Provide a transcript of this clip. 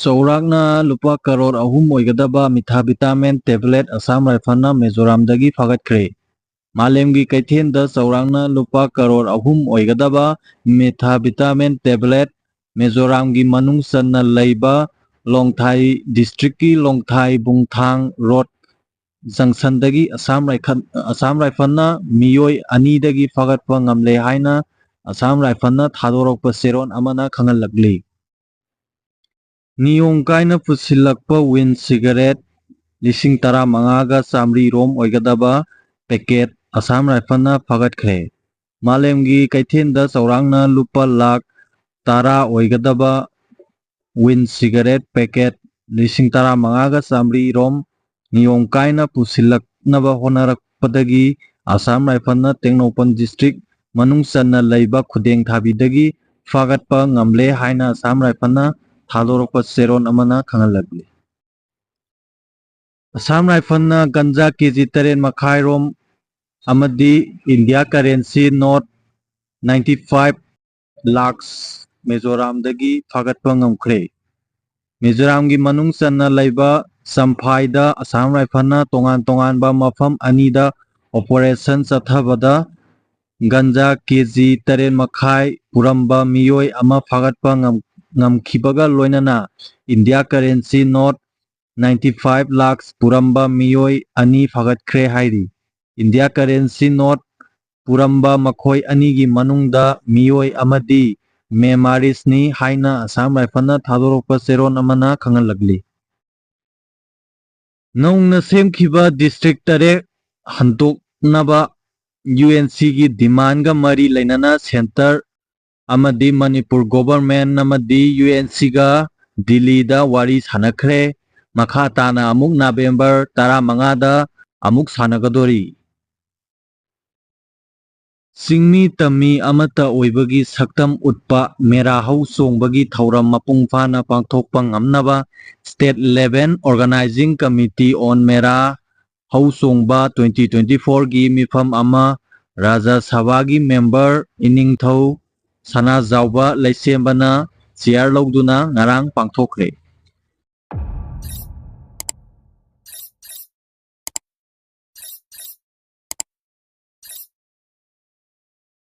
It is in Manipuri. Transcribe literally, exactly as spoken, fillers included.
ꯆꯥꯎꯔꯥꯛꯅ ꯂꯨꯄꯥ ꯀꯔꯣꯔ ꯑꯍꯨꯝ ꯑꯣꯏꯒꯗꯕ ꯃꯤꯊꯥ ꯚꯤꯇꯥꯃꯤꯟ ꯇꯦꯕ꯭ꯂꯦꯠ ꯑꯁꯥꯝ ꯔꯥꯏꯐꯜꯅ ꯃꯤꯖꯣꯔꯥꯝꯗꯒꯤ ꯐꯥꯒꯠꯈ꯭ꯔꯦ꯫ ꯃꯥꯂꯦꯝꯒꯤ ꯀꯩꯊꯦꯜꯗ ꯆꯥꯎꯔꯥꯛꯅ ꯂꯨꯄꯥ ꯀꯔꯣꯔ ꯑꯍꯨꯝ ꯑꯣꯏꯒꯗꯕ ꯃꯤꯊꯥ ꯚꯤꯇꯥꯃꯤꯟ ꯇꯦꯕ꯭ꯂꯦꯠ ꯃꯤꯖꯣꯔꯥꯝꯒꯤ ꯃꯅꯨꯡ ꯆꯟꯅ ꯂꯩꯕ ꯂꯣꯡꯊꯥꯏ ꯗꯤꯁꯇ꯭ꯔꯤꯛꯀꯤ ꯂꯣꯡꯊꯥꯏ ꯕꯨꯡꯊꯥꯡ ꯔꯣꯗ ꯖꯪꯁꯟꯗꯒꯤ ꯑꯁꯥꯝ ꯔꯥꯏꯐꯜ, ꯑꯁꯥꯝ ꯔꯥꯏꯐꯜꯅ ꯃꯤꯑꯣꯏ ꯑꯅꯤꯗꯒꯤ ꯐꯥꯒꯠꯄ ꯉꯝꯂꯦ ꯍꯥꯏꯅ ꯑꯁꯥꯝ ꯔꯥꯏꯐꯜꯅ ꯊꯥꯗꯣꯔꯛꯄ ꯆꯦꯔꯣꯜ ꯑꯃꯅ ꯈꯪꯍꯜꯂꯛꯂꯤ꯫ ꯅꯤꯌꯣꯝ ꯀꯥꯏꯅ ꯄꯨꯁꯤꯜꯂꯛꯄ ꯋꯤꯟ ꯁꯤꯒꯔꯦꯠ ꯂꯤꯁꯤꯡ ꯇꯔꯥꯃꯉꯥꯒ ꯆꯥꯃꯔꯤ ꯔꯣꯝ ꯑꯣꯏꯒꯗꯕ ꯄꯦꯀꯦꯠ ꯑꯁꯥꯝ ꯔꯥꯏꯐꯜꯅ ꯐꯥꯒꯠꯈ꯭ꯔꯦ꯫ ꯃꯥꯂꯦꯝꯒꯤ ꯀꯩꯊꯦꯜꯗ ꯆꯥꯎꯔꯥꯛꯅ ꯂꯨꯄꯥ ꯂꯥꯈ ꯇꯔꯥ ꯑꯣꯏꯒꯗꯕ ꯋꯤꯟ ꯁꯤꯒꯔꯦꯠ ꯄꯦꯀꯦꯠ ꯂꯤꯁꯤꯡ ꯇꯔꯥꯃꯉꯥꯒ ꯆꯥꯃꯔꯤ ꯔꯣꯝ ꯅꯤꯌꯣꯝ ꯀꯥꯏꯅ ꯄꯨꯁꯤꯜꯂꯛꯅꯕ ꯍꯣꯠꯅꯔꯛꯄꯗꯒꯤ ꯑꯁꯥꯝ ꯔꯥꯏꯐꯜꯅ ꯇꯦꯡꯅꯧꯄꯜ ꯗꯤꯁꯇ꯭ꯔꯤꯛ ꯃꯅꯨꯡ ꯆꯟꯅ ꯂꯩꯕ ꯈꯨꯗꯦꯡ ꯊꯥꯕꯤꯗꯒꯤ ꯐꯥꯒꯠꯄ ꯉꯝꯂꯦ ꯍꯥꯏꯅ ꯑꯁꯥꯝ ꯔꯥꯏꯐꯜꯅ ꯊꯥꯗꯣꯔꯛꯄ ꯆꯦꯔꯣꯜ ꯑꯃꯅ ꯈꯪꯍꯜꯂꯛꯂꯤ꯫ ꯑꯁꯥꯝ ꯔꯥꯏꯐꯜꯅ ꯒꯟꯖꯥ ꯀꯦ ꯖꯤ ꯇꯔꯦꯠ ꯃꯈꯥꯏ ꯔꯣꯝ ꯑꯃꯗꯤ India currency note ninety five lakh ꯃꯤꯖꯣꯔꯥꯝꯗꯒꯤ ꯐꯥꯒꯠꯄ ꯉꯝꯈ꯭ꯔꯦ꯫ ꯃꯤꯖꯣꯔꯥꯝꯒꯤ ꯃꯅꯨꯡ ꯆꯟꯅ ꯂꯩꯕ ꯆꯝꯐꯥꯏꯗ ꯑꯁꯥꯝ ꯔꯥꯏꯐꯜꯅ ꯇꯣꯉꯥꯟ ꯇꯣꯉꯥꯟꯕ ꯃꯐꯝ ꯑꯅꯤꯗ ꯑꯣꯄꯔꯦꯁꯟ ꯆꯠꯊꯕꯗ ꯒꯟꯖꯥ ꯀꯦ ꯖꯤ ꯇꯔꯦꯠ ꯃꯈꯥꯏ ꯄꯨꯔꯝꯕ ꯃꯤꯑꯣꯏ ꯑꯃ ꯐꯥꯒꯠꯄ ꯉꯝ-, ꯉꯝꯈꯤꯕꯒ ꯂꯣꯏꯅꯅ India currency note ninety five lakh ꯄꯨꯔꯝꯕ ꯃꯤꯑꯣꯏ ꯑꯅꯤ ꯐꯥꯒꯠꯈ꯭ꯔꯦ ꯍꯥꯏꯔꯤ꯫ ꯏꯟꯗꯤꯌꯥ ꯀꯔꯦꯟꯁꯤ ꯅꯣꯠ ꯄꯨꯔꯝꯕ ꯃꯈꯣꯏ ꯑꯅꯤꯒꯤ ꯃꯅꯨꯡꯗ ꯃꯤꯑꯣꯏ ꯑꯃꯗꯤ ꯃꯦꯃꯥꯔꯤꯁꯅꯤ ꯍꯥꯏꯅ ꯑꯁꯥꯝ ꯔꯥꯏꯐꯜꯅ ꯊꯥꯗꯣꯔꯛꯄ ꯆꯦꯔꯣꯜ ꯑꯃꯅ ꯈꯪꯍꯜꯂꯛꯂꯤ꯫ ꯅꯧꯅ ꯁꯦꯝꯈꯤꯕ ꯗꯤꯁꯇ꯭ꯔꯤꯛ ꯇꯔꯦꯠ ꯍꯟꯗꯣꯛꯅꯕ ꯌꯨ ꯑꯦꯟ ꯁꯤꯒꯤ ꯗꯤꯃꯥꯟꯒ ꯃꯔꯤ ꯂꯩꯅꯅ ꯁꯦꯟꯇꯔ ꯑꯃꯗꯤ ꯃꯅꯤꯄꯨꯔ ꯒꯣꯚꯔꯟꯃꯦꯟꯠ ꯑꯃꯗꯤ ꯌꯨ ꯑꯦꯟ ꯁꯤꯒ ꯗꯤꯜꯂꯤꯗ ꯋꯥꯔꯤ ꯁꯥꯟꯅꯈ꯭ꯔꯦ꯫ ꯃꯈꯥ ꯇꯥꯅ ꯑꯃꯨꯛ ꯅꯕꯦꯝꯕꯔ ꯇꯔꯥꯃꯉꯥꯗ ꯑꯃꯨꯛ ꯁꯥꯟꯅꯒꯗꯣꯔꯤ꯫ ꯆꯤꯡꯃꯤ ꯇꯝꯃꯤ ꯑꯃꯠꯇ ꯑꯣꯏꯕꯒꯤ ꯁꯛꯇꯝ ꯎꯠꯄ ꯃꯦꯔꯥ ꯍꯧ ꯆꯣꯡꯕꯒꯤ ꯊꯧꯔꯝ ꯃꯄꯨꯡ ꯐꯥꯅ ꯄꯥꯡꯊꯣꯛꯄ ꯉꯝꯅꯕ State Level Organizing Committee on ꯃꯦꯔꯥ ꯍꯧ ꯆꯣꯡꯕ ꯇ꯭ꯋꯦꯟꯇꯤ ꯇ꯭ꯋꯦꯟꯇꯤ ꯐꯣꯔꯒꯤ ꯃꯤꯐꯝ ꯑꯃ ꯔꯥꯖ꯭ꯌ ꯁꯚꯥꯒꯤ ꯃꯦꯝꯕꯔ ꯏꯅꯤꯡꯊꯧ ꯁꯅꯥꯖꯥꯎꯕ ꯂꯩꯁꯦꯝꯕꯅ ꯆꯤꯌꯥꯔ ꯂꯧꯗꯨꯅ ꯉꯔꯥꯡ ꯄꯥꯡꯊꯣꯛꯈ꯭ꯔꯦ꯫